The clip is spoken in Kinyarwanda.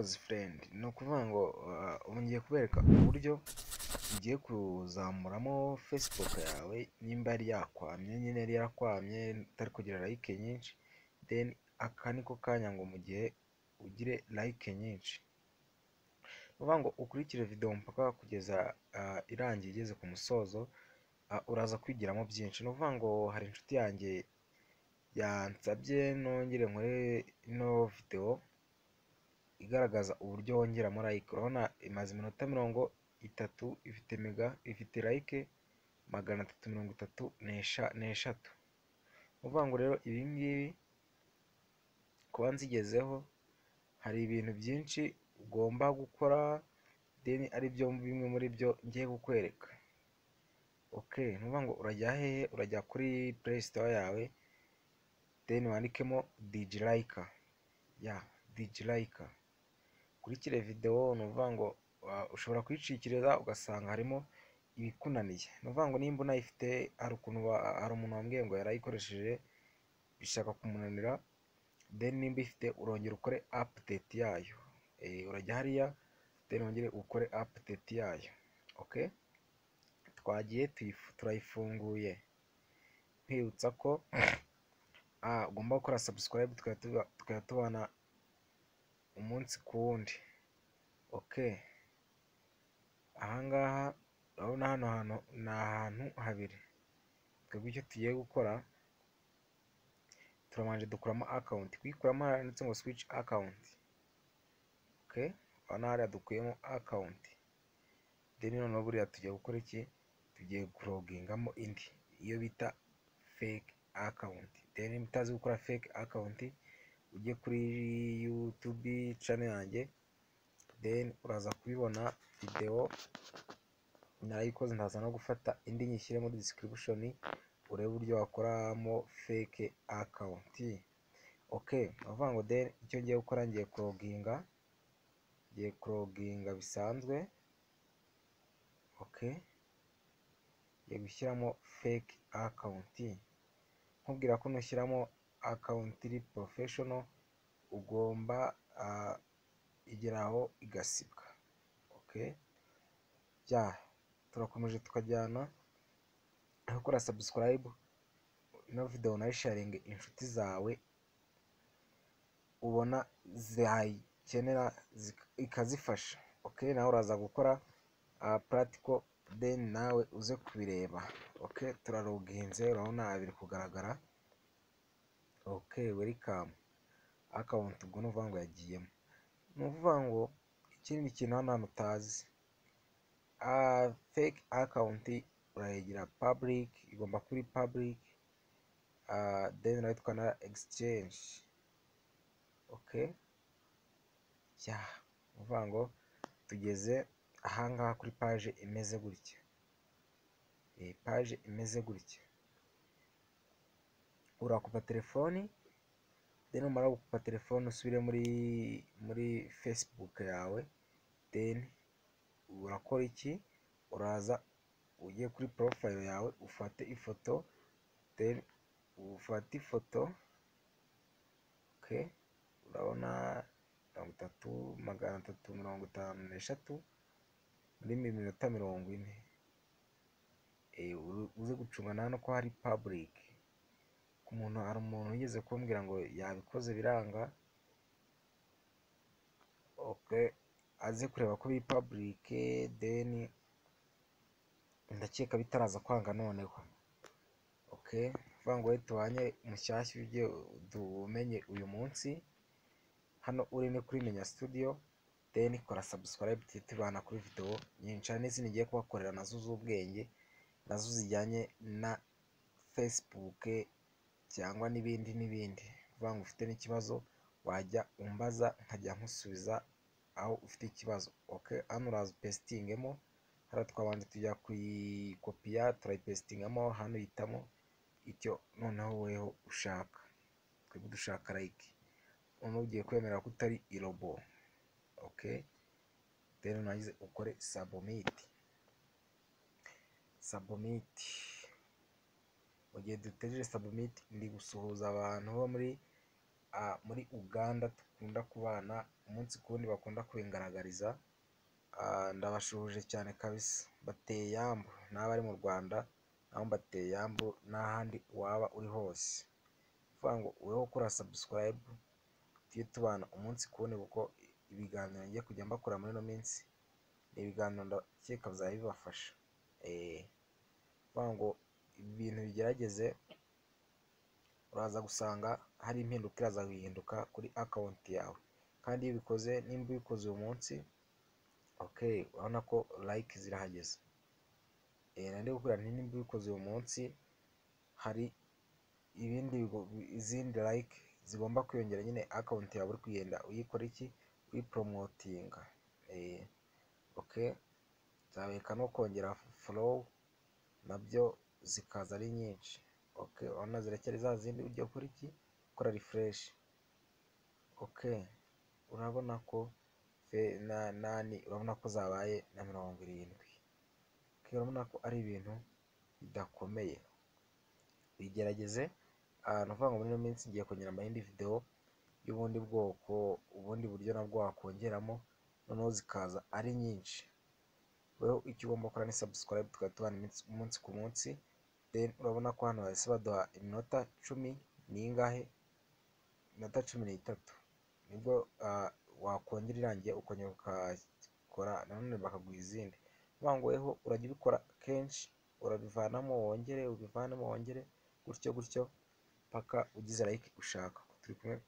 Close friend. Ni ukuvuga ngo ubu ngiye kubereka uburyo ugiye kuzamuramo Facebook yawe nimba yari yakwamye, nyine yari yarakwamye utari kugira like nyinshi, then aka niko kanya ngo mu gihe ugire like nyinshi. Ni ukuvuga ngo ukurikire video mpaka kugeza irangiye, igeze ku musozo, uraza kwigiramo byinshi. Ni ukuvuga ngo hari inshuti yanjye yansabye nongere nkore ino video igaragaza uburyo wongeramo like. Urabona imaze iminota 30, ifite mega, ifite like 333. Ni ukuvuga ngo rero ibi ngibi kuba nzigezeho, hari ibintu byinshi ugomba gukora, then ari byo bimwe muri byo ngiye kukwereka. Okay, ni ukuvuga ngo urajya hehe? Urajya kuri Play Store yawe, then wandikemo Digilike ya Digilike. Ukurikire video. Ni ukuvuga ngo ushobora kuyicikiriza ugasanga harimo ibikunaniye. Ni ukuvuga ngo nimba unayifite, hari ukuntu, hari umuntu wambwiye ngo yarayikoresheje bishaka kumunanira, then nimba ifite urongera ukore update yayo. Urajya hariya, then wongere ukore update yayo. Okay, twagiye, turayifunguye. Nkwibutsa ko ugomba gukora subscribe, tukajya tubana umunsi ku wundi. Okay, ahangaha urabona hano hantu ni ahantu habiri. Twebwe icyo tugiye gukora, turabanje dukuramo account. Kuyikuramo handitse ngo "switch account". Okay, urabona hariya dukuyemo account, then noneho buriya tugiye gukora iki? Tugiye kulogingamo indi, iyo bita fake account. Then niba utazi gukora fake account, ujye kuri YouTube channel yanjye, then uraza kubibona, video narayikoze. Ndaza no gufata indi nyishyire muri description, urebe uburyo wakoramo fake account. Okay, bavuga ngo then icyo ngiye gukora, ngiye kuloginga bisanzwe. Okay, ngiye gushyiramo fake account, nkubwira ko nushyiramo account iri professional ugomba igeraho igasibwa. Okay, ya turakomeje tukajyana aho. Gukora subscribe, ino video unayisharinge inshuti zawe ubona zayikenera, ikazifasha. Okay, nawe uraza gukora practical, then nawe uze kubireba. Okay, turaloginze, urabona biri kugaragara. Okay, welcome account. Ubwo ni ukuvuga ngo yagiyemo. Ni ukuvuga ngo ikindi kintu hano hantu utazi, fake account urayigira public, igomba kuri public, then urahitwa na exchange. Okay, ya ni ukuvuga ngo tugeze ahangaha kuri page imeze gutya. Page imeze gutya, urakupa telefoni, then numara gukupa telefoni usubire muri Facebook yawe, then urakora iki? Uraza ujye kuri profile yawe, ufate ifoto, then ufate ifoto. Okay, urabona 30, 353 muri minota 40. Uze gucunga hano ko hari public. Ku muntu, hari umuntu wigeze kumbwira ngo yabikoze biranga. Okay, aze kureba ko biri public, then ndakeka bitaraza kwanga noneho. Okay, kuvuga ngo tubanye mushyashya ugiye umenye uyu munsi, hano uri ni kuri Menya Studio, then kora subscribe, tujye tubana kuri video nyinshi. Hari n'izindi ngiye kubakorera nazo z'ubwenge, nazo zijyanye na Facebook cyangwa n'ibindi n'ibindi. Kuvuga ngo ufite n'ikibazo wajya umbaza, nkajya nkusubiza aho ufite ikibazo. Okay, hano uraza upastingemo. Hariya twabanje tujya kuyikopiya, turayipastingamo. Hano uhitamo icyo noneho weho ushaka. Twebwe dushaka like. Noneho ugiye kwemera ko utari irobot. Okay, then nurangiza ukore submit. Submit. Mu gihe dutegereje submit, ndi gusuhuza abantu bo muri muri Uganda dukunda kubana umunsi ku wundi bakunda kubingaragariza, ndabashuhuje cyane kabisa, mbateye yambu n'abari mu Rwanda nabo mbateye yambu n'ahandi waba uri hose, ni ukuvuga ngo weho ukora subscribe tujye tubana umunsi ku wundi kuko ibiganiro ngiye kujya mbakora muri ino minsi ni ibiganiro ndakeka bizajya bibafasha, ni ukuvuga ngo ibintu bigerageze uraza gusanga hari impinduka iraza guhinduka kuri account yawe, kandi iyo ubikoze nimba ubikoze uyu munsi okay urabona ko like zirahageze, nari ndi kukubwira nti nimba ubikoze uyu munsi hari ibindi izindi like zigomba kwiyongera nyine account yawe uri kugenda uyikora iki uyipromotinga, okay nzabereka no kongera follow nabyo zikaza ari nyinshi, okay urabona ziracyari za zindi ugiye gukora iki gukora refresh, okay urabona ko nani urabona ko zabaye na 70, okay urabona ko ari ibintu bidakomeye, bigerageze. Ni ukuvuga ngo muri ino minsi ngiye kongera indi video y'ubundi bwoko, ubundi buryo nabwo wakongeramo noneho zikaza ari nyinshi. Weho icyo ugomba gukora ni subscribe tukaba tubana umunsi ku munsi, then urabona ko hano bahise baduha iminota 10 n'ingahe, iminota 13 nibwo wakongera irangiye ukongera ukakora nanone bakaguha izindi. Ni ukuvuga ngo weho urajya ubikora kenshi, urabivanamo wongere, ubivanemo wongere, gutyo gutyo paka ugize like ushaka. Turi kumwe.